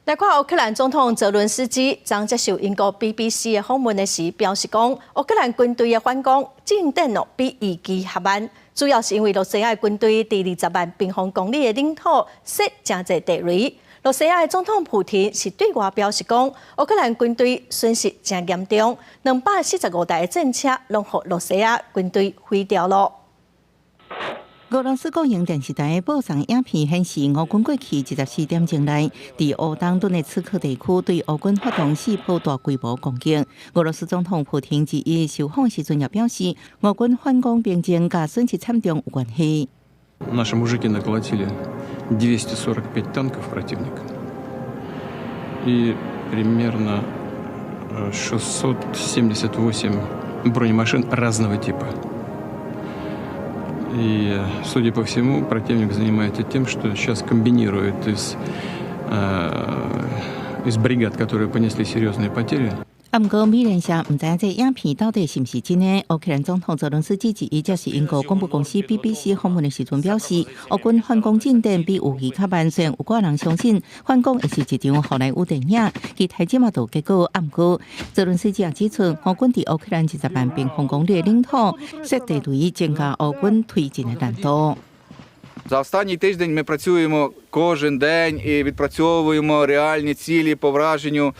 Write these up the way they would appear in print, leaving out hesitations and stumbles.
來看烏克蘭總統澤倫斯基，昨接受英國 BBC 的訪問的時表示講，烏克蘭軍隊的反攻進展哦比預期較慢，主要是因為羅西亞軍隊佇20萬平方公里的領土設誠濟地雷。羅西亞的總統普廷是對外表示講，烏克蘭軍隊損失誠嚴重，245台的戰車攏予羅西亞軍隊毀掉囉。俄羅斯國營電視台播送影片顯示，俄軍過去24點鐘內，佇烏東頓涅茨克地區對烏軍發動四波大規模攻擊。俄羅斯總統普廷二一受訪時陣也表示，俄軍反攻平靜，佮損失慘重有關係。 Наши мужики наколотили 245 танков противника и примерно 678 бронемашин разного типа. И, судя по всему, противник занимается тем, что сейчас комбинирует из бригад, которые понесли серьезные потери. 啊，毋過美聯社毋知影這影片到底是毋是真的。烏克蘭總統澤倫斯基二一接受英國廣播公司 BBC 訪問的時陣表示，烏軍反攻進展比預期較慢，雖然有寡人相信反攻會是一場好萊塢電影，期待這馬就結果。啊，毋過澤倫斯基也指出，烏軍佇烏克蘭20萬平方公里的領土設地雷，增加烏軍推進的難度。 За останній тиждень ми працюємо кожен день і відпрацьовуємо реальні цілі по враженню,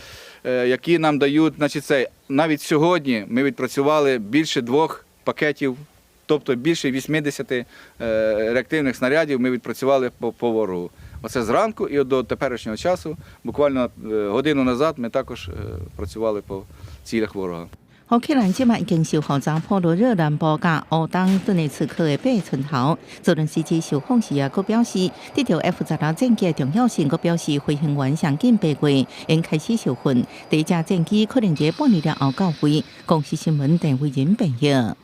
які нам дають. Значить, це навіть сьогодні ми відпрацювали більше двох пакетів, тобто більше 80 реактивних снарядів ми відпрацювали по ворогу. Оце зранку і до теперішнього часу, буквально годину назад, ми також працювали по цілях ворога. 烏克蘭這馬已經收復扎波羅熱南部佮烏東頓涅茨克的八个村頭。澤倫斯基受訪時也閣表示，得著 F-16戰機的重要性，閣表示飛行員上緊8月應開始受訓，第一架戰機可能佇半年了後到位。公視新聞鄧慧仁編譯。